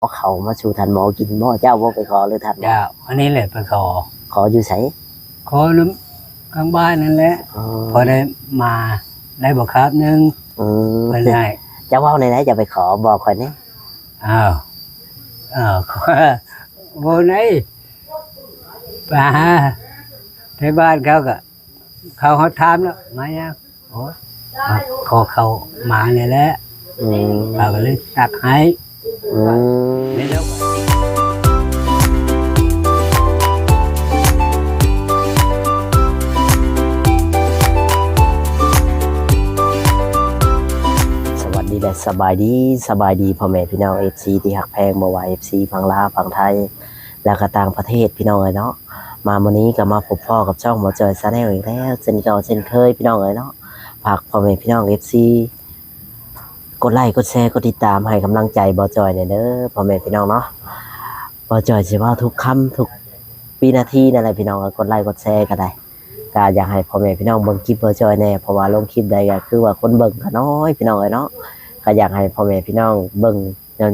ເຂົ້າມາສູ່ທ່ານໝໍກິນບໍ່? ເຈົ້າບໍ່ໄປຂໍ ຫຼືທ່ານໝໍ? ເຈົ້າ ອັນນີ້ແຫຼະໄປຂໍ. ຂໍຢູ່ໃສ? ຂໍນຳຂ້າງບ້ານນັ້ນແຫຼະ. ອໍ ພໍໄດ້ມາ ໄດ້ບັກຄາບໜຶ່ງ. ອືມ ເພິ່ນໃຫ້. ເຈົ້າເວົ້າແນວໃດ? ເຈົ້າໄປຂໍ ບອກຂ້ອຍແດ່. ອ້າວ ເອີ ເວົ້າໄດ້ ໄປຫາໄທບ້ານເຂົາກໍ ເຂົາຮອດຖາມແລ້ວ ມາຫຍັງ? ໂອ້ ມາຂໍເຂົ້າໝາກນີ້ແຫຼະ. ອືມ ເຂົາກໍເລີຍຕັກໃຫ້. ອືມ ແມ່ນແລ້ວ. ສະຫວັດດີ ແລະ ສະບາຍດີ, ສະບາຍດີພໍ່ແມ່ພີ່ນ້ອງ ເອັຟຊີ ທີ່ຮັກແພງ, ບໍ່ວ່າ ເອັຟຊີ ຝັ່ງລາວ, ຝັ່ງໄທ ແລ້ວກໍຕ່າງປະເທດ ພີ່ນ້ອງເອີຍເນາະ. ມາມື້ນີ້ກໍມາພົບພໍ້ກັບຊ່ອງບໍ່ຈ່ອຍ Channel ອີກແລ້ວ ເຊັ່ນເກົ່າເຊັ່ນເຄີຍ ພີ່ນ້ອງເອີຍເນາະ. ຝາກພໍ່ແມ່ພີ່ນ້ອງ ເອັຟຊີ ກົດໄລ ກົດແຊ ກົດຕິດຕາມໃຫ້ກຳລັງໃຈບໍ່ຈ່ອຍແດ່ເດີ ພໍ່ແມ່ພີ່ນ້ອງເນາະ. ບໍ່ຈ່ອຍຊິເວົ້າທຸກຄຳ ທຸກວິນາທີນັ້ນແຫຼະ ພີ່ນ້ອງເອີຍ. ກົດໄລ ກົດແຊກໍໄດ້ ກໍຢາກໃຫ້ພໍ່ແມ່ພີ່ນ້ອງເບິ່ງຄລິບບໍ່ຈ່ອຍແດ່ ເພາະວ່າລົງຄລິບໃດກໍຄືວ່າຄົນເບິ່ງກໍນ້ອຍ ພີ່ນ້ອງເອີຍເນາະ. ກໍຢາກໃຫ້ພໍ່ແມ່ພີ່ນ້ອງເບິ່ງ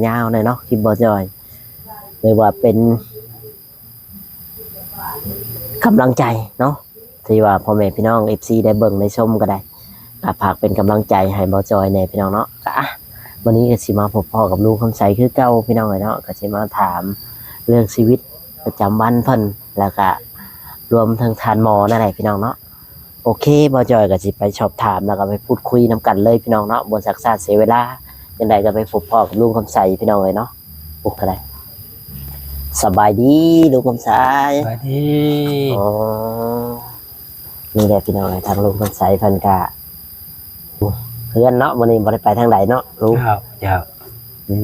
ຍາວໆແດ່ເນາະ ຄລິບບໍ່ຈ່ອຍ ຫຼືວ່າເປັນ ກຳລັງໃຈເນາະ ທີ່ວ່າພໍ່ແມ່ພີ່ນ້ອງ ເອັຟຊີ ໄດ້ເບິ່ງໄດ້ຊົມກໍໄດ້ ກໍຝາກເປັນກຳລັງໃຈໃຫ້ບໍ່ຈ່ອຍແດ່ ພີ່ນ້ອງເນາະ. ກະ ມື້ນີ້ກໍຊິມາພົບພໍ້ກັບລຸງຄຳໄຊຄືເກົ່າ ພີ່ນ້ອງເອີຍເນາະ. ກໍຊິມາຖາມເລື່ອງຊີວິດປະຈຳວັນເພິ່ນ ແລ້ວກະລວມເຖິງທ່ານໝໍນັ້ນແຫຼະ ພີ່ນ້ອງເນາະ. ໂອເຄ ບໍ່ຈ່ອຍກໍຊິໄປສອບຖາມ ແລ້ວກໍໄປພູດຄຸຍນຳກັນເລີຍ ພີ່ນ້ອງເນາະ. ບໍ່ຊັກຊ້າເສຍເວລາ ຈັ່ງໃດກໍໄປພົບພໍ້ກັບລຸງຄຳໄຊ ພີ່ນ້ອງເອີຍເນາະ. ໂອ້ ກໍໄດ້. ສະບາຍດີລຸງຄຳໄຊ. ສະບາຍດີ. ອໍ ນີ້ແຫຼະ ພີ່ນ້ອງເອີຍ ທາງລຸງຄຳໄຊເພິ່ນກະ ເຮືອນເນາະ ມື້ນີ້ບໍ່ໄດ້ໄປທາງໃດເນາະລຸງ? ເຈົ້າ ເຈົ້າ. ອື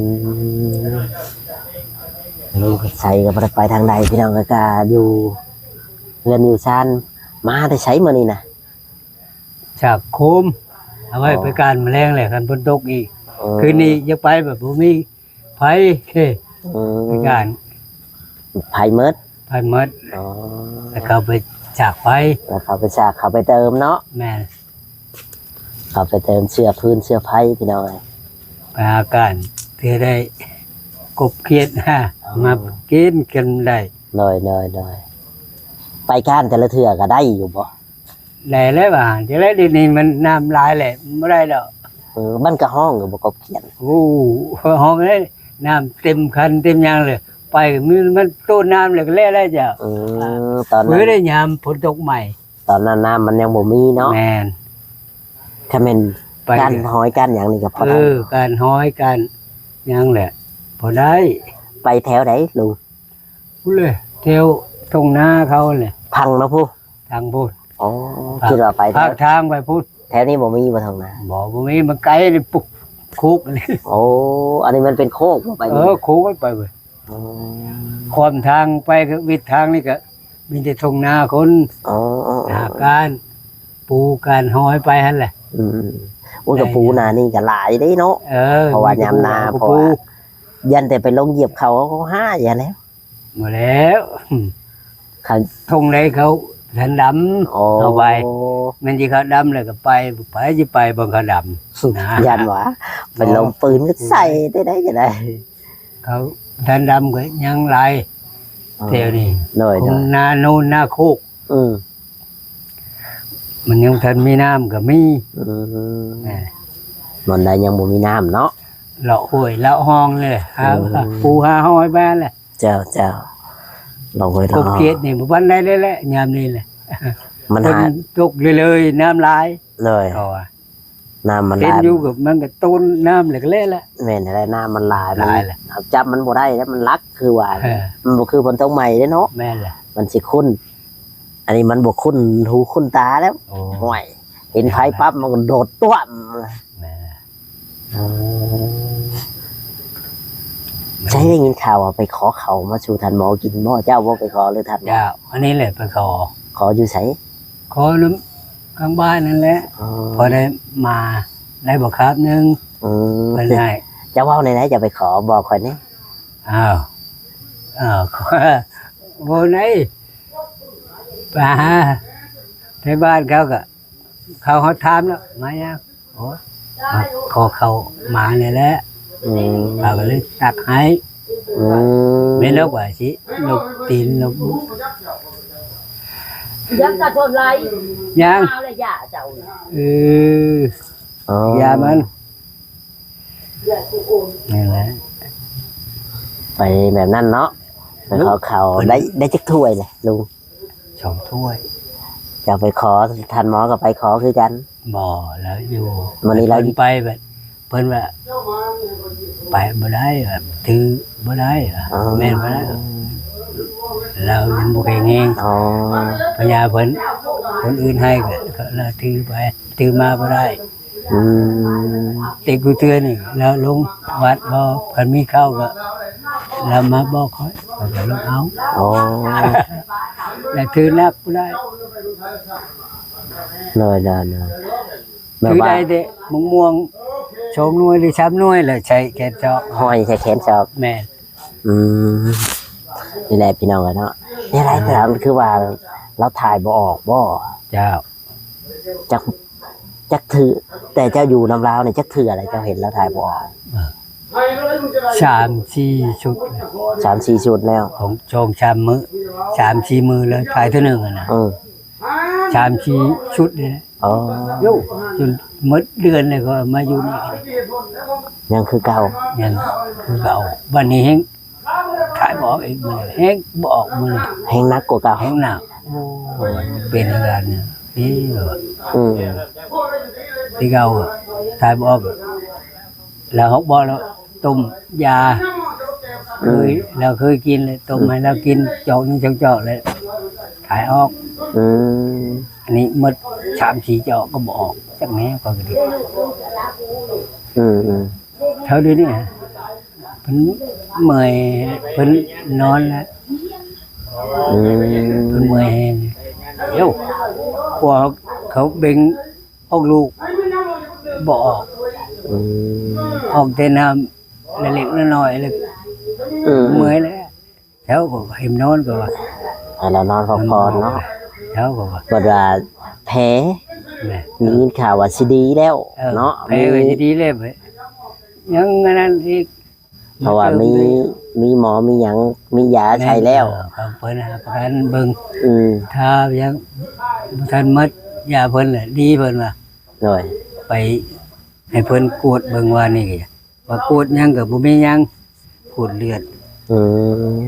ມ ລຸງຄຳໄຊກໍບໍ່ໄດ້ໄປທາງໃດ ພີ່ນ້ອງເອີຍ ກະຢູ່ເຮືອນຢູ່ຊານ. ມາແຕ່ໃສມື້ນີ້ນະ? ສາກໂຄມ ເອົາໄວ້ ອໍ ໄປການມະແລງແຫຼະ ຄັນຝົນຕົກອີກ. ອໍ ຄືນນີ້ຢາກໄປແບບບໍ່ມີ ໄຟ ອືມ ໄປການ ໄຟໝົດ ໄຟໝົດ. ອໍ ແລ້ວເຂົາໄປສາກໄຟ ແລ້ວເຂົາໄປສາກ ເຂົາໄປເຕີມເນາະ. ແມ່ນ ເຂົາໄປເຕີມເຊື້ອຟືນເຊື້ອໄຟ ພີ່ນ້ອງເອີຍ. ໄປຫາການທີ່ໄດ້ກົບຂຽດຫາ ອໍ ມາກິນກັນໄດ້. ໂດຍ ໂດຍ ໂດຍ. ໄປການແຕ່ລະເທື່ອກໍໄດ້ຢູ່ບໍ່? ແລ້ວ ແລ້ວວ່າ ຈັ່ງໃດດຽວນີ້ມັນນ້ຳຫຼາຍແຫຼະ ບໍ່ໄດ້ດອກ. ເອີ ມັນກໍຮ້ອງຢູ່ບໍ່ ກົບຂຽດ? ໂອ້ ຮ້ອງເດ້ ນ້ຳເຕັມຄັນເຕັມຫຍັງເລີຍ ໄປມີມັນໂຕນ້ຳແລ້ວກໍແລ້ວແລ້ວເຈົ້າ. ອືມ ຕອນນັ້ນ ເອີ ໄດ້ຍາມຝົນຕົກໃໝ່ ຕອນນັ້ນນ້ຳມັນຍັງບໍ່ມີເນາະ. ແມ່ນ ຖ້າແມ່ນ ໄປ ການຫອຍການຫຍັງນີ້ກໍພໍໄດ້. ເອີ ການຫອຍການຫຍັງແຫຼະ ພໍໄດ້. ໄປແຖວໃດລຸງ? ພຸ້ນເລີຍ ແຖວທົ່ງນາເຂົາແຫຼະ ທາງເນາະ ພຸ້ນ ທາງພຸ້ນ. ອໍ ຄິດວ່າໄປແຖວ ພາກທາງໄປພຸ້ນ. ແຖວນີ້ບໍ່ມີບໍ່ທົ່ງນາ? ບໍ່ ບໍ່ມີ ມັນໄກນີ້ ປຸກ ໂຄກນີ້. ໂອ້ ອັນນີ້ມັນເປັນໂຄກບໍ່ໄປນີ້? ເອີ ໂຄກໄປເວີຍ. ອໍ ຂວ້ຳທາງໄປກໍ ວິດທາງນີ້ກໍມີແຕ່ທົ່ງນາຄົນ. ອໍ ອໍ ອໍ ຫາການປູການຫອຍໄປຫັ້ນແຫຼະ. ອືມ ໂອ້ຍ ກໍປູໜ້ານີ້ກໍຫຼາຍເດ້ເນາະ. ເອີ ເພາະວ່າຍາມໜ້າ ເພາະວ່າຢ້ານແຕ່ໄປລົງຢຽບເຂົາ ເຂົາຫາຍຫັ້ນແຫຼະ. ບໍ່ແລ້ວ ຄັນທົ່ງໃດເຂົາທັນດຳ ອໍ ເອົາໄປ ແມ່ນຊິເຂົາດຳແລ້ວກໍໄປ ໃຜຊິໄປເບິ່ງເຂົາດຳ. ຢ້ານວ່າໄປລົງປືນກໍໃສ່ໄດ້ ໄດ້ກໍໄດ້ ເຂົາທັນດຳກໍຍັງຫຼາຍ. ອໍ ແຖວນີ້ ໂດຍ ໂດຍ ນາໂນນນາໂຄກ. ອືມ ມັນຍັງບໍ່ທັນມີນ້ຳກໍມີ. ອືມ ແມ່ນ ບ່ອນໃດຍັງບໍ່ມີນ້ຳເນາະ ເລາະຫ້ວຍເລາະຮ່ອງເລີຍ ຫາ ອືມ ປູຫາຫອຍໄປຫັ້ນແຫຼະ. ເຈົ້າ ເຈົ້າ ລອງໄວ້ ກົບຂຽດນີ້ບໍ່ປານໃດເລີຍແຫຼະ ຍາມນີ້ແຫຼະ ມັນ ຝົນ ຫາ ຕົກເລື້ອຍໆ ນ້ຳຫຼາຍ. ໂດຍ ເພາະວ່ານ້ຳມັນຫຼາຍ ເຫັນຢູ່ກໍມັນກໍໂຕນນ້ຳແຫຼະ ກໍແລ້ວແຫຼະ. ແມ່ນແຫຼະ ນ້ຳມັນຫຼາຍ ມັນ ຫຼາຍແຫຼະ ເຮົາຈັບມັນບໍ່ໄດ້ແລ້ວ ມັນຫຼັກ ຄືວ່າ ເອີ ມັນບໍ່ຄືຝົນຕົກໃໝ່ເດ້ເນາະ. ແມ່ນແຫຼະ ມັນຊິຂຸ້ນ ອັນນີ້ມັນບໍ່ຂຸ້ນຫູຂຸ້ນຕາແລ້ວ. ໂອ້ ຫ້ວຍ ເຫັນໄຟປັບມັນກໍໂດດຕ້ວມ. ແມ່ນແຫຼະ. ອໍ ໃຊ່ໄດ້ຍິນຂ່າວວ່າໄປຂໍເຂົ້າມາສູ່ທ່ານໝໍກິນບໍ່? ເຈົ້າບໍ່ໄປຂໍ ຫຼືທ່ານໝໍ? ເຈົ້າ ອັນນີ້ແຫຼະໄປຂໍ. ຂໍຢູ່ໃສ? ຂໍນຳຂ້າງບ້ານນັ້ນແຫຼະ. ອໍ ພໍໄດ້ມາ ໄດ້ບັກຄາບໜຶ່ງ. ອືມ ເພິ່ນໃຫ້. ເຈົ້າເວົ້າແນວໃດ? ເຈົ້າໄປຂໍ ບອກຂ້ອຍແດ່. ອ້າວ ອ້າວ ເວົ້າໄດ້ ໄປຫາໄທບ້ານເຂົາກໍ ເຂົາຮອດຖາມແລ້ວ ມາຫຍັງ? ໂອ້ ມາຂໍເຂົ້າໝາກນີ້ແຫຼະ. ອືມ ເຂົາກໍເລີຍຕັກໃຫ້. ອືມ ແມ່ນແລ້ວກວ່າຊິລົບຕີນລົບ ຍັງກະທົນໄຫຼ ຍັງ ເອົາລະຢາເຈົ້ານະ ເອີ ອໍ ຢາມັນ ນັ້ນແຫຼະ ໄປແບບນັ້ນເນາະ ໄປຂໍເຂົ້າ ໄດ້ ໄດ້ຈັກຖ້ວຍແຫຼະລຸງ? ສອງຖ້ວຍ ເຈົ້າໄປຂໍ ທ່ານໝໍກໍໄປຂໍຄືກັນ? ບໍ່ ລາວຢູ່ ມື້ນີ້ລາວ ເພິ່ນໄປແບບ ເພິ່ນວ່າໄປບໍ່ໄດ້ ແບບຖືບໍ່ໄດ້ ອໍ ແມ່ນບໍ່ໄດ້ ລາວຍັງບໍ່ແຂງແຮງ ອໍ ພະຍາເພິ່ນ ຄົນອື່ນໃຫ້ກໍລາວຖືໄປ ຖືມາບໍ່ໄດ້ ອືມ ແຕ່ກູເທື່ອນີ້ລາວລົງວັດບໍ່ ຄັນມີເຂົ້າກໍລາວມາບອກຂ້ອຍ ຂ້ອຍກໍລົງເອົາ ອໍ ແລະຖືໜັກບໍ່ໄດ້ ໂດຍໆໆ ແບບວ່າ ຖືໄດ້ແຕ່ໝາກມ່ວງສອງໜ່ວຍ ຫຼື ສາມໜ່ວຍ ແລ້ວໃສ່ແຂນຊອກ ຫ້ອຍໃສ່ແຂນຊອກ ແມ່ນ ອືມ ນີ້ແຫຼະພີ່ນ້ອງເອີຍເນາະ ແນວໃດກໍຕາມ ຄືວ່າລາວຖ່າຍບໍ່ອອກບໍ່? ເຈົ້າ ຈັກ ຈັກເທື່ອ ແຕ່ເຈົ້າຢູ່ນຳລາວນີ້ຈັກເທື່ອແລ້ວ ເຈົ້າເຫັນລາວຖ່າຍບໍ່ອອກ? ສາມສີ່ຊຸດ ສາມສີ່ຊຸດແລ້ວ ຂອງສອງສາມມື້ ສາມສີ່ມື້ເລີຍ ຖ່າຍເທື່ອໜຶ່ງຫັ້ນນະ ເອີ ສາມສີ່ຊຸດນີ້ແຫຼະ ອໍ ຢູ່ຈົນໝົດເດືອນແລ້ວກໍມາຢູ່ນີ້ ຍັງຄືເກົ່າ ຍັງຄືເກົ່າ ບັດນີ້ແຮງ ຂາຍບໍ່ອອກອີກ ມື້ນີ້ແຮງບໍ່ອອກ ມື້ນີ້ແຮງໜັກກວ່າເກົ່າ ແຮງໜັກ ໂອ້ຍ ເປັນອາການນີ້ ເອີ ອືມ ທີ່ເກົ່າຂາຍບໍ່ອອກ ແລ້ວເຮົາບອກແລ້ວຕົ້ມຢາ ອືມ ເຄີຍ ລາວເຄີຍກິນ ແລ້ວຕົ້ມ ອືມ ໃຫ້ລາວກິນຈອກໜຶ່ງ ສອງຈອກ ແລ້ວຖ່າຍອອກ ອືມ ອັນນີ້ໝົດສາມສີ່ຈອກກໍບໍ່ອອກ ຈັກແນວກໍດີ ອືມໆ ເທົ່າດຽວນີ້ ເພິ່ນເມື່ອຍ ເພິ່ນນອນແລ້ວ ອືມ ເພິ່ນເມື່ອຍແຮງ ໂຢ ພວກເຂົາເບັງອອກລູກບໍ່ອອກ ອືມ ອອກແຕ່ນ້ຳເລັກໆນ້ອຍໆ ແລ້ວ ອືມ ເມື່ອຍແລ້ວ ເຈົ້າກໍໃຫ້ມັນນອນກໍວ່າ ໃຫ້ລາວນອນພັກຜ່ອນເນາະ ເຈົ້າກໍວ່າ ເພິ່ນວ່າແຜ ແມ່ນ ໄດ້ຍິນຂ່າວວ່າຊິດີແລ້ວ ເອີ ເນາະ ແຜ ມີ ວ່າຊິດີແລ້ວ ຍັງອັນນັ້ນອີກ ເພາະວ່າມີ ມີໝໍມີຫຍັງ ມີຢາໃຊ້ແລ້ວ ແມ່ນ ເອີ ເພິ່ນຫາປະກັນເບິ່ງ ອືມ ຖ້າຍັງບໍ່ທັນໝົດຢາເພິ່ນແຫຼະ ດີເພິ່ນວ່າ ໂດຍ ໄປໃຫ້ເພິ່ນກວດເບິ່ງວ່ານີ້ ວ່າກວດຫຍັງກໍບໍ່ມີຫຍັງ ກວດເລືອດ ອື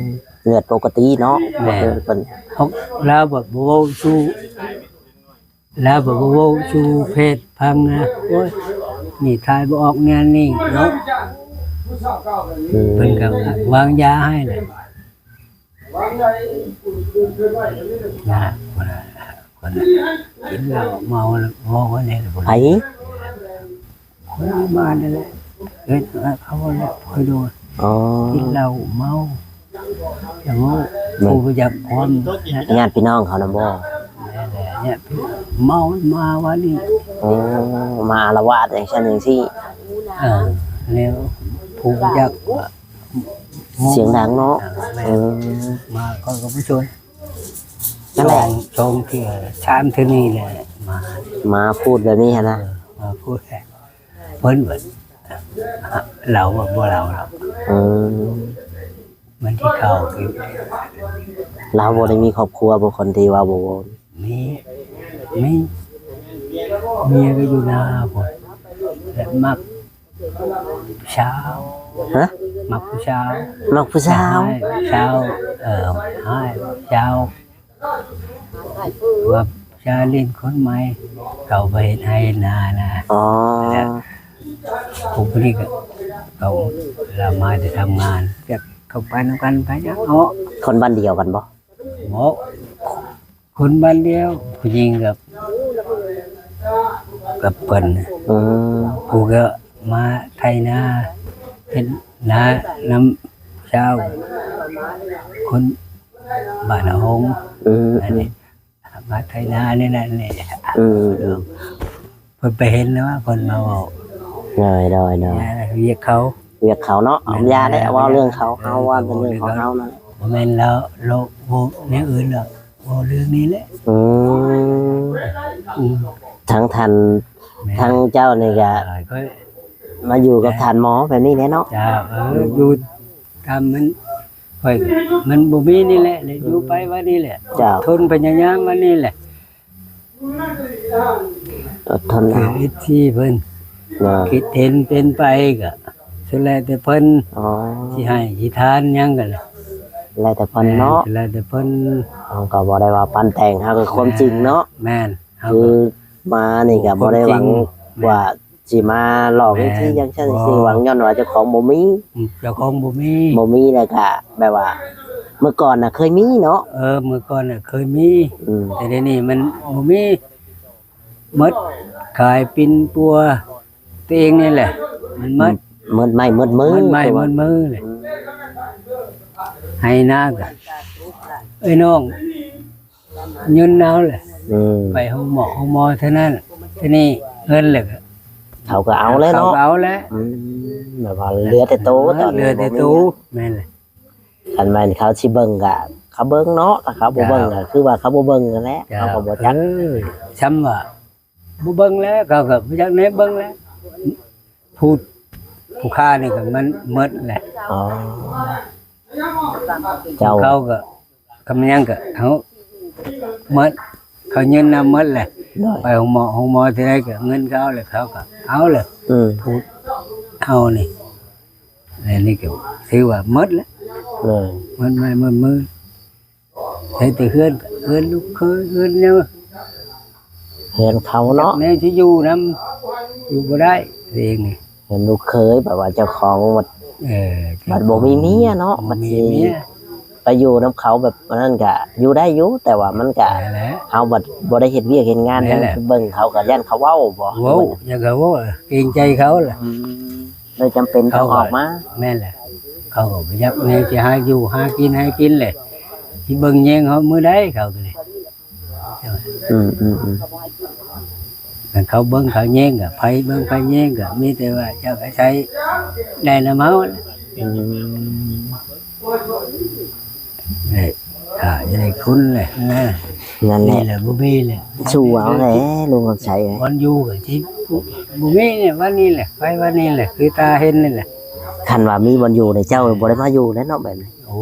ມ ເລືອດປົກກະຕິເນາະ ແມ່ນ ເພິ່ນ ເຮົາ ລາວແບບບໍ່ເວົ້າສູ່ ແລ້ວບໍ່ເວົ້າສູ່ແພດຟັງນະ ໂອ້ຍ ນີ້ຖ່າຍບໍ່ອອກແນວນີ້ເນາະ ອືມ ເພິ່ນກໍວາງຢາໃຫ້ແຫຼະ ນະ ຄົນນະ ກິນເຫຼົ້າເມົາແລ້ວເວົ້າວ່າແນວໃດ ໃຜ? ຄົນບ້ານນັ້ນແຫຼະ ເຮັດໃຫ້ເຂົາແຫຼະ ຂ້ອຍໂດນ ອໍ ກິນເຫຼົ້າເມົາ ແລ້ວເວົ້າ ແມ່ນ ຜູ້ບໍ່ຈັກຄວາມນະ ຍາດພີ່ນ້ອງເຂົານຳບໍ່? ແມ່ນແຫຼະ ຍາດພີ່ນ້ອງເມົາມາວ່ານີ້ ໂອ້ ມາອາລະວາດຈັ່ງຊັ້ນຈັ່ງຊີ້ ເອີ ແລ້ວຜູ້ບໍ່ຈັກ ສຽງດັງເນາະ ເອີ ເອີ ມາເຂົາກໍບໍ່ຊົນ ນັ້ນແຫຼະ ສອງ ສອງເທື່ອ ສາມເທື່ອນີ້ແຫຼະ ມາ ມາພູດແບບນີ້ຫັ້ນນະ ເອີ ມາພູດແຫຼະ ເພິ່ນວ່າ ລາວວ່າບໍ່ລາວດອກ ອືມ ມັນທີ່ເຂົາຄື ລາວບໍ່ໄດ້ມີຄອບຄົວບໍ່ ຄົນທີ່ວ່າບໍ່ ມີ ມີ ເມຍກໍຢູ່ນາພຸ້ນ ແລະມັກຜູ້ສາວ ຮະ? ມັກຜູ້ສາວ ມັກຜູ້ສາວ ໃຫ້ຜູ້ສາວ ເອີ ໃຫ້ຜູ້ສາວ ວ່າຈະຫຼິ້ນຄົນໃໝ່ ເຂົາໄປເຮັດໄຮ່ເຮັດນານະ ອໍ ແລ້ວຜູ້ຜູ້ນີ້ກໍ ເຂົາລາມາຈະທຳງານ ຈະເຂົ້າໄປນຳກັນໄປຫຍັງເນາະ ຄົນບ້ານດຽວກັນບໍ່? ບໍ່ ຄົນບ້ານດຽວ ຜູ້ຍິງກັບ ກັບເພິ່ນ ອືມ ຜູ້ກໍມາໄຖນາ ເຮັດນານຳຊາວ ຄົນ ບ້ານນາຫົງ ອືມ ອັນນີ້ ມາໄຖນານີ້ແຫຼະ ນີ້ ອືມ ເພິ່ນໄປເຫັນແລ້ວ ເພິ່ນມາເວົ້າ ໂດຍໆໆ ວຽກເຂົາ ວຽກເຂົາເນາະ ແມ່ນ ຢ່າແຫຼະ ເວົ້າເລື່ອງເຂົາ ເອີ ເຮົາວ່າເປັນເລື່ອງຂອງເຮົານະ ບໍ່ແມ່ນແລ້ວ ລາວເວົ້າແນວອື່ນດອກ ເວົ້າເລື່ອງນີ້ແຫຼະ ອືມ ອືມ ທັງທ່ານ ແມ່ນ ທັງເຈົ້ານີ້ກະ ເອີ ມາຢູ່ກັບທ່ານໝໍແບບນີ້ແຫຼະເນາະ ເຈົ້າ ເອີ ອືມ ຢູ່ ຕາມມັນ ຂ້ອຍກໍ ມັນບໍ່ມີນີ້ແຫຼະ ແລະຢູ່ໄປວ່ານີ້ແຫຼະ ເຈົ້າ ທົນພະຍາຍາມວ່ານີ້ແຫຼະ ອົດທົນເອົາ ເອັຟຊີເພິ່ນ ເນາະ ຄິດເຫັນເປັນໄປກໍສຸດແລ້ວແຕ່ເພິ່ນ ອໍ ຊິໃຫ້ຊິທານຫຍັງກໍແລ້ວແຕ່ເພິ່ນເນາະ ແມ່ນ ສຸດແລ້ວແຕ່ເພິ່ນ ເຮົາກໍບໍ່ໄດ້ວ່າປັ້ນແຕ່ງ ເຮົາກໍຄວາມຈິງເນາະ ແມ່ນ ເຮົາ ຄື ກໍມານີ້ກໍບໍ່ໄດ້ຫວັງ ຄວາມຈິງ ວ່າ ຊິມາຫຼອກ ແມ່ນ ຈັ່ງຊີ້ຈັ່ງຊັ້ນ ບໍ່ ຊິຫວັງຍ້ອນວ່າເຈົ້າຂອງບໍ່ມີ ອືມ ເຈົ້າຂອງບໍ່ມີ ບໍ່ມີແລ້ວກະແບບວ່າ ເມື່ອກ່ອນນະເຄີຍມີເນາະ ເອີ ເມື່ອກ່ອນນະເຄີຍມີ ອືມ ແຕ່ດຽວນີ້ມັນບໍ່ມີ ໝົດ ຂາຍປິ່ນປົວຕົວເອງນີ້ແຫຼະ ມັນໝົດ ໝົດໄມ້ໝົດມື ໝົດໄມ້ໝົດມືແຫຼະ ອືມ ໄຮ່ນາກະ ເອີຍນ້ອງ ຍືນເອົາແຫຼະ ອືມ ໄປໂຮງໝໍໂຮງໝໍເທົ່ານັ້ນ ທີນີ້ເງິນແຫຼະ ເຂົາກໍເອົາແຫຼະເນາະ ເຂົາກໍເອົາແຫຼະ ອືມ ແບບວ່າເຫຼືອແຕ່ໂຕ ເອີ ຕອນນີ້ ເຫຼືອແຕ່ໂຕ ບໍ່ມີຫຍັງ ແມ່ນແຫຼະ ຄັນແມ່ນເຂົາຊິເບິ່ງກໍເຂົາເບິ່ງເນາະ ຖ້າເຂົາບໍ່ເບິ່ງ ເຈົ້າ ກໍຄືວ່າເຂົາບໍ່ເບິ່ງຫັ້ນແຫຼະ ເຈົ້າ ເຂົາກໍບໍ່ຈັກ ເອີ ຊ່ຳວ່າບໍ່ເບິ່ງແລ້ວ ເຂົາກໍບໍ່ຈັກແນວເບິ່ງແລ້ວ ຜູ້ ຜູ້ຄ້ານີ້ກໍມັນໝົດແຫຼະ ອໍ ເຈົ້າ ເຂົາກໍ ຄຳຫຍັງກໍເຮົາໝົດ ເຂົາຍືນນຳໝົດແຫຼະ ໂດຍ ໄປໂຮງໝໍໂຮງໝໍທີ່ໃດກໍເງິນເຂົາເອົາແຫຼະ ເຂົາກໍເອົາແຫຼະ ອືມ ຜູ້ເຮົານີ້ ແລ້ວນີ້ກໍຖືວ່າໝົດແຫຼະ ໂດຍ ໝົດໄມ້ໝົດມື ໃຊ້ແຕ່ເຮືອນ ເຮືອນລູກເຂີຍ ເຮືອນຫຍັງ ເຮືອນເຂົາເນາະ ແນວຊິຢູ່ນຳ ຢູ່ບໍ່ໄດ້ເອງນີ້ ເຮືອນລູກເຂີຍ ແບບວ່າເຈົ້າຂອງບັດ ເອີ ບັດບໍ່ມີເມຍເນາະ ບໍ່ມີເມຍ ບັດຊິໄປຢູ່ນຳເຂົາແບບນັ້ນກະຢູ່ໄດ້ຢູ່ ແຕ່ວ່າມັນກະ ແມ່ນແຫຼະ ເຮົາບັດບໍ່ໄດ້ເຮັດວຽກເຮັດງານ ແມ່ນແຫຼະ ເບິ່ງເຂົາກະຢ້ານເຂົາເວົ້າບໍ ເວົ້າ ຢ້ານເຂົາເວົ້າ ເກງໃຈເຂົາລະ ອືມ ເລີຍຈຳເປັນຕ້ອງອອກມາ ແມ່ນແຫຼະ ເຂົາກໍບໍ່ຢາກແນວຊິຫາຢູ່ຫາກິນໃຫ້ກິນແຫຼະ ຊິເບິ່ງແຍງເຮົາມື້ໃດເຂົາກໍເລີຍ ອືມໆໆ ຄັນເຂົາເບິ່ງເຂົາແຍງກໍໃຜເບິ່ງໃຜແຍງກໍມີແຕ່ວ່າຢາກອາໄສໄດ້ນຳເຮົາແຫຼະ ອືມ ເອີ ຖ້າຈະໄດ້ຄຸນແຫຼະນະ ນັ້ນແຫຼະ ນີ້ແຫຼະບໍ່ມີແຫຼະ ສູ້ເອົາແຫຼະ ລຸງຄຳໄຊ ບ່ອນຢູ່ກໍຊິບໍ່ມີແຫຼະ ວັນນີ້ແຫຼະ ໄປວັນນີ້ແຫຼະ ຄືຕາເຫັນນີ້ແຫຼະ ຄັນວ່າມີບ່ອນຢູ່ນີ້ ເຈົ້າບໍ່ໄດ້ມາຢູ່ແລ້ວເນາະ ແບບນີ້ ໂອ້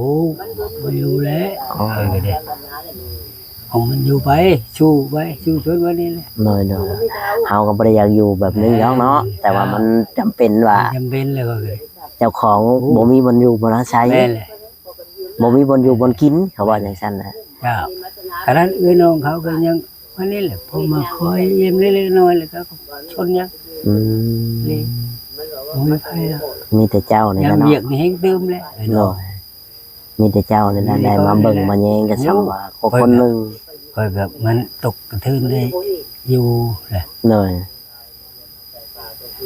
ບໍ່ຢູ່ແລ້ວ ອໍ ເອີ ເດ້ ຂອງມັນຢູ່ໄປ ສູ້ໄປ ສູ້ຊົນໄວ້ນີ້ແຫຼະ ໂດຍໆ ເຮົາກໍບໍ່ໄດ້ຢາກຢູ່ແບບນີ້ດອກເນາະ ແມ່ນ ແຕ່ວ່າມັນຈຳເປັນວ່າ ມັນຈຳເປັນແລ້ວກໍຄື ເຈົ້າຂອງ ໂອ້ ບໍ່ມີບ່ອນຢູ່ບ່ອນອາໄສ ແມ່ນແຫຼະ ບໍ່ມີບ່ອນຢູ່ບ່ອນກິນ ເຂົາວ່າຈັ່ງຊັ້ນນະ ເຈົ້າ ຂະໜາດເອື້ອຍນ້ອງເຂົາກໍຍັງ ອັນນີ້ແຫຼະ ພໍມາຄອຍອີ່ມເລັກໆນ້ອຍໆ ແລ້ວກໍຊົນຫຍັງ ອືມ ນີ້ ບໍ່ມີໃຜດອກ ມີແຕ່ເຈົ້ານີ້ແຫຼະເນາະ ຍາມວຽກນີ້ແຮງຕື່ມແຫຼະ ໂດຍ ມີແຕ່ເຈົ້ານີ້ແຫຼະ ໄດ້ມາເບິ່ງມາແຍງກັນ ຊ່ຳວ່າຄົນໜຶ່ງ ຂ້ອຍກໍມັນຕົກກະເທີນໄດ້ຢູ່ແຫຼະ ໂດຍ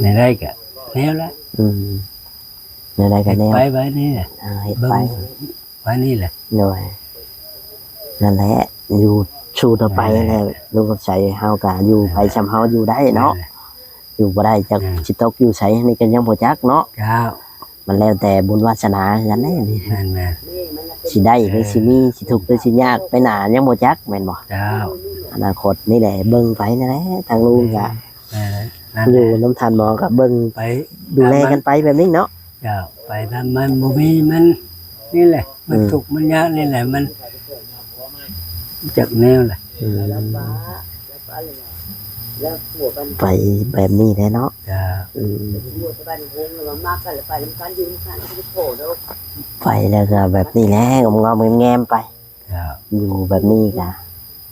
ແນວໃດກະແນວລະ ອືມ ແນວໃດກະແນວ ເຮັດໄປໄວ້ນີ້ແຫຼະ ເອີ ເຮັດໄປ ເບິ່ງໄວ້ນີ້ແຫຼະ ໂດຍ ນັ້ນແຫຼະ ຢູ່ສູ້ຕໍ່ໄປແຫຼະ ແມ່ນແຫຼະ ລຸງຄຳໄຊ ເຮົາກະຢູ່ໄປ ແມ່ນແຫຼະ ຊ່ຳເຮົາຢູ່ໄດ້ເນາະ ແມ່ນແຫຼະ ຢູ່ບໍ່ໄດ້ຈັກ ແມ່ນ ຊິຕົກຢູ່ໃສ ນີ້ກໍຍັງບໍ່ຈັກເນາະ ເຈົ້າ ມັນແລ້ວແຕ່ບຸນວາສະໜາຄືກັນເດ້ນີ້ ແມ່ນໆ ຊິໄດ້ຫຼືຊິມີ ເອີ ຊິທຸກຫຼືຊິຍາກໄປໜ້າຍັງບໍ່ຈັກແມ່ນບໍ່ ເຈົ້າ ອະນາຄົດນີ້ແຫຼະ ເບິ່ງໄປນີ້ແຫຼະ ທາງລຸງກະ ແມ່ນ ແມ່ນແຫຼະ ຢູ່ນຳທ່ານໝໍກໍເບິ່ງ ໄປ ດູແລກັນໄປແບບນີ້ເນາະ ເຈົ້າ ໄປຕາມມັນ ບໍ່ມີມັນ ນີ້ແຫຼະ ມັນ ອືມ ທຸກມັນຍາກນີ້ແຫຼະ ມັນຈັກແນວແຫຼະ ອືມ ໄປແບບນີ້ແຫຼະເນາະ ເຈົ້າ ອືມ ໄປແລ້ວກໍແບບນີ້ແຫຼະ ງອມໆແງມໆໄປ ເຈົ້າ ຢູ່ແບບນີ້ກະ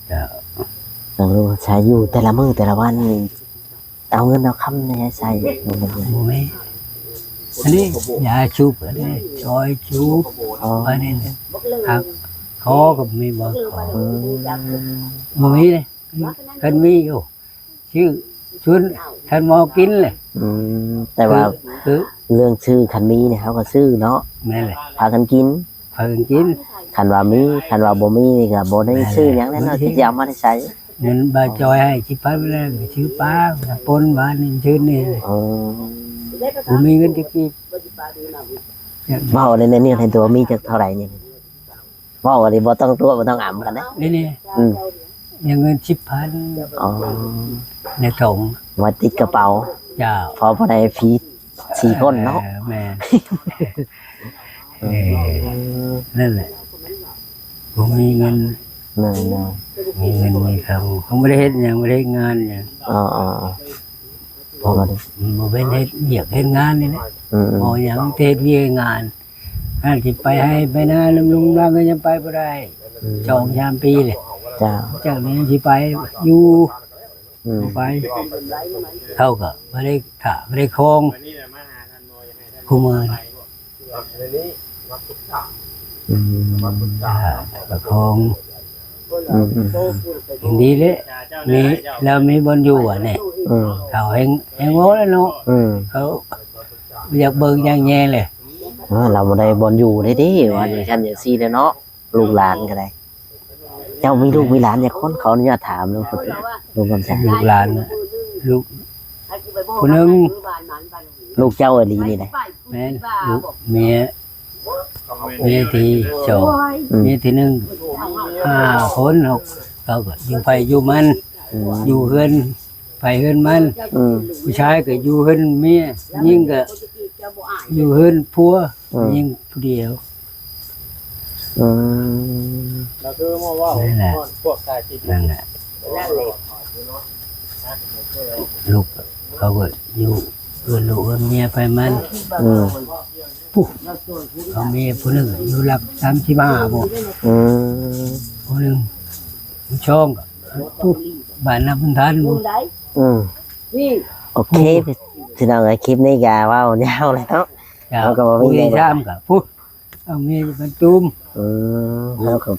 ເຈົ້າ ຕ້ອງຮູ້ໃຊ້ຢູ່ແຕ່ລະມື້ແຕ່ລະວັນນີ້ ເອົາເງິນເອົາຄຳໃນໃຊ້ ບໍ່ມີ ອັນນີ້ຢາສູບ ອັນນີ້ຊອຍສູບ ອໍ ອັນນີ້ ຮັກຄໍກໍມີບໍ່ ຂໍ ອືມ ບໍ່ມີເດ້ ຄັນມີຢູ່ ຊື້ ຊວນທ່ານໝໍກິນແຫຼະ ອືມ ແຕ່ວ່າ ຄື ເລື່ອງຊື້ ຄັນມີນີ້ເຮົາກໍຊື້ເນາະ ແມ່ນແຫຼະ ພາກັນກິນ ພາກັນກິນ ຄັນວ່າມີ ຄັນວ່າບໍ່ມີນີ້ກໍບໍ່ໄດ້ ແມ່ນແຫຼະ ຊື້ຫຍັງແລ້ວເນາະ ບໍ່ໄດ້ ຊິເອົາມາແຕ່ໃສ ເງິນບ່າວຈອຍໃຫ້ສິບພັນແລ້ວ ຊື້ປາ ປົນຫວານນີ້ຊື້ນີ້ ອໍ ບໍ່ມີເງິນຈັກກີບ ເວົ້າໃນນີ້ໃຫ້ຕົວະ ມີຈັກເທົ່າໃດນີ້ ເວົ້າອັນນີ້ບໍ່ຕ້ອງຕົວະ ບໍ່ຕ້ອງອຳກັນເດ້ ນີ້ ນີ້ ອືມ ຍັງເງິນສິບພັນ ອໍ ໃນຖົງ ໄວ້ຕິດກະເປົາ ເຈົ້າ ພໍ ພໍໄດ້ຟຣີສີ່ຄົນເນາະ ເອີ ແມ່ນ ເອີ ອືມ ນັ້ນແຫຼະ ບໍ່ມີເງິນ ແມ່ນໆ ມີເງິນມີຄຳ ເຂົາບໍ່ໄດ້ເຮັດຫຍັງ ບໍ່ໄດ້ເຮັດງານຫຍັງ ອໍໆ ບໍ່ ບໍ່ແມ່ນເຮັດວຽກເຮັດງານນີ້ແຫຼະ ອືມໆ ບໍ່ຫຍັງ ແຕ່ເຮັດວຽກເຮັດງານ ອັນຊິໄປໄຮ່ໄປນານຳລຸງນຳຫຼານກໍຍັງໄປບໍ່ໄດ້ ອືມ ສອງສາມປີແລ້ວ ເຈົ້າ ຈັກແມ່ນຊິໄປຢູ່ ອືມ ບໍ່ໄປ ເຂົາກໍບໍ່ໄດ້ຖ້າບໍ່ໄດ້ຄອງ ຄູ່ມື້ນີ້ ອືມ ຖ້າປະຄອງ ອືມໆ ຍັງດີເດ້ ມີ ລາວມີບ່ອນຢູ່ຫັ້ນແຫຼະ ອືມ ເຂົາແຮງ ແຮງເວົ້າແລ້ວເນາະ ອືມ ເຂົາຢາກເບິ່ງຢາກແຍງແຫຼະ ເອີ ລາວບໍ່ໄດ້ບ່ອນຢູ່ເດ້ຕິ ວ່າຈັ່ງຊັ້ນຈັ່ງຊີ້ແຫຼະເນາະ ລູກຫຼານກໍໄດ້ ເຈົ້າມີລູກມີຫຼານຈັກຄົນ? ຂໍອະນຸຍາດຖາມເນາະ ລຸງຄຳໃສ. ລູກຫຼານ ລູກຜູ້ໜຶ່ງ ລູກເຈົ້າອີ່ຫຼີນີ້ນະ? ແມ່ນ ລູກເມຍ ເມຍທີສອງ ອືມ ເມຍທີໜຶ່ງ ຫ້າຄົນ ເຮົາ ເຂົາກໍຢູ່ໃຜຢູ່ມັນ ອືມ ຢູ່ເຮືອນໃຜເຮືອນມັນ ອືມ ຜູ້ຊາຍກໍຢູ່ເຮືອນເມຍ ຍິງກໍຢູ່ເຮືອນຜົວ ອືມ ຍິງຜູ້ດຽວ ອືມ ກໍຄືມາເວົ້າ ນັ້ນແຫຼະ ພວກຖ່າຍຄລິບ ນັ້ນແຫຼະ ລູກເຂົາກໍຢູ່ເຮືອນລູກເຮືອນເມຍໃຜມັນ ອືມ ປຸ ເຂົາມີຜູ້ໜຶ່ງຢູ່ຫຼັກສາມສິບຫ້າພຸ້ນ ອືມ ຜູ້ໜຶ່ງ ຜູ້ສອງກໍປຸ ບ້ານນາບຸນທັນພຸ້ນ ອືມ ໂອເຄ ພີ່ນ້ອງເອີຍ ຄລິບນີ້ກໍເວົ້າຍາວແລ້ວເນາະ ເຮົາກໍບໍ່ມີຫຍັງຫຼາຍ ຜູ້ທີສາມກໍພຸ້ນ ເອົາເມຍຢູ່ບ້ານຕູມ ອືມ ເຮົາກໍ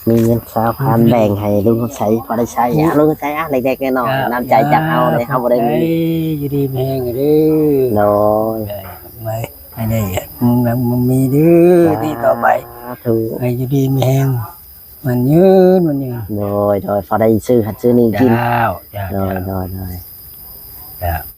ມີເງິນຊາວພັນແບ່ງໃຫ້ລຸງຄຳໃສພໍໄດ້ໃຊ້ ອືມ ອາ ລຸງຄຳໃສ ອາ ເລັກໆນ້ອຍໆ ນ້ຳໃຈຈາກເຮົາເດ້ ເຮົາບໍ່ໄດ້ມີ ຢູ່ດີມີແຮງເດີ ໂດຍ ໃຫ້ໄດ້ມັນມີເດີ ດີຕໍ່ໄປ ສາທຸ ໃຫ້ຢູ່ດີມີແຮງ ໝັ້ນຍືນ ໝັ້ນຍືນ ໂດຍ ໂດຍ ພໍໄດ້ຊື້ຫັ້ນຊື້ນີ້ກິນ ເຈົ້າ ເຈົ້າ ໂດຍ ໂດຍ ໂດຍ ເຈົ້າ.